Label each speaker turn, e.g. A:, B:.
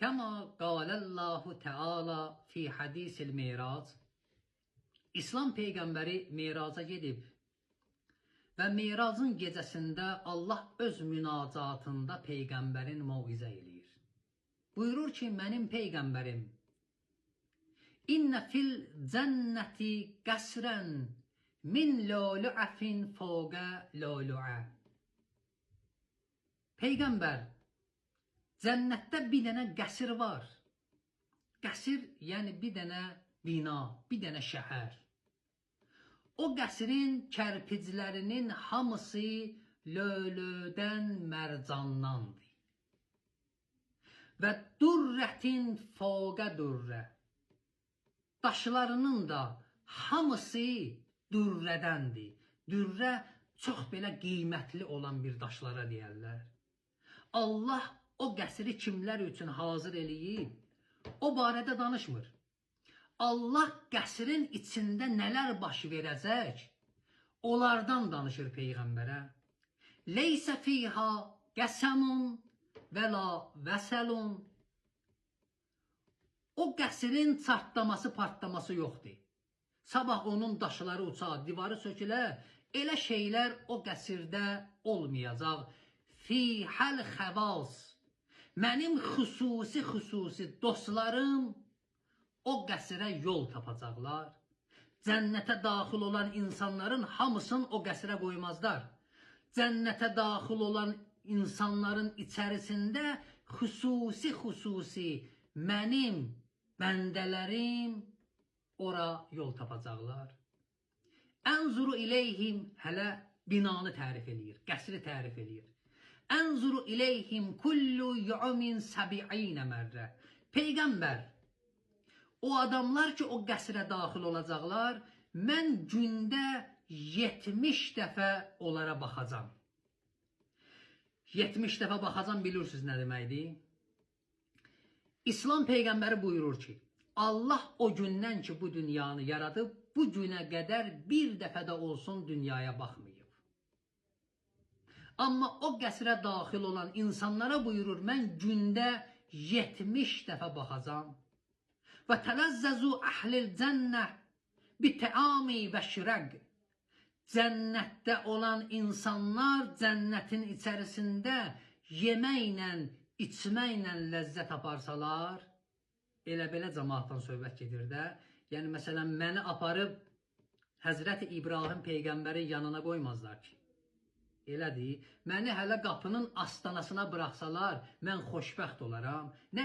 A: Kəma qalallahu Teala fi hadisil mirac. İslam peyğəmbəri miraca gedib və miracın gecəsində Allah öz münacatında peyğəmbərin moizə eləyir. Buyurur ki, mənim peyğəmbərim, İnnə fil cənnəti qəsrən min lolu'afin fawqa lolu'a. Peyğəmbər, cənnətdə bir dənə qəsr var. Qəsr, yəni bir dənə bina, bir dənə şəhər. O qəsrin kərpiclərinin hamısı lölödən, mərcandandır. Və durrətin fawqa durrə. Daşlarının da hamısı dürrədəndir. Dürrə çox belə qiymətli olan bir daşlara deyərlər. Allah o qəsri kimlər üçün hazır eləyib, o barədə danışmır. Allah qəsrin içində nələr baş verəcək, onlardan danışır peyğəmbərə. Leysə fiha qəsəmun və la vəsəlun. O qəsrin çartlaması, partlaması yoxdur. Sabah onun daşları uça, divarı sökülə, elə şeylər o qəsrdə olmayacaq. Fihəl xəvas. Mənim xüsusi dostlarım o qəsrə yol tapacaqlar. Cənnətə daxil olan insanların hamısını o qəsrə qoymazlar. Cənnətə daxil olan insanların içərisində xüsusi mənim bəndələrim ora yol tapacaqlar. Ənzuru ileyhim hələ binanı tərif eləyir, qəsri tərif eləyir. Ənzuru ileyhim kullu yevmin 70 mərrə. Peyğəmbər, o adamlar ki o qəsrə daxil olacaqlar, mən gündə 70 dəfə onlara baxacam. 70 dəfə baxacam, bilirsiniz nə deməkdir? İslam peyğəmbəri buyurur ki, Allah o gündən ki bu dünyanı yaradıb, bu günə qədər bir dəfə də olsun dünyaya baxmayıb. Amma o qəsrə daxil olan insanlara buyurur, mən gündə 70 dəfə baxacam. Və tələzzəzu əhlil cənnə bi təami və şirəq. Cənnətdə olan insanlar cənnətin içərisində yeməklə, içməklə ləzzət aparsalar, elə belə cəmaatdan söhbət gedir də. Yəni, məsələn, məni aparıb Həzrəti İbrahim peyğəmbərin yanına qoymazlar ki. Elədir. Məni hələ qapının astanasına buraxsalar, mən xoşbəxt olaram. Nə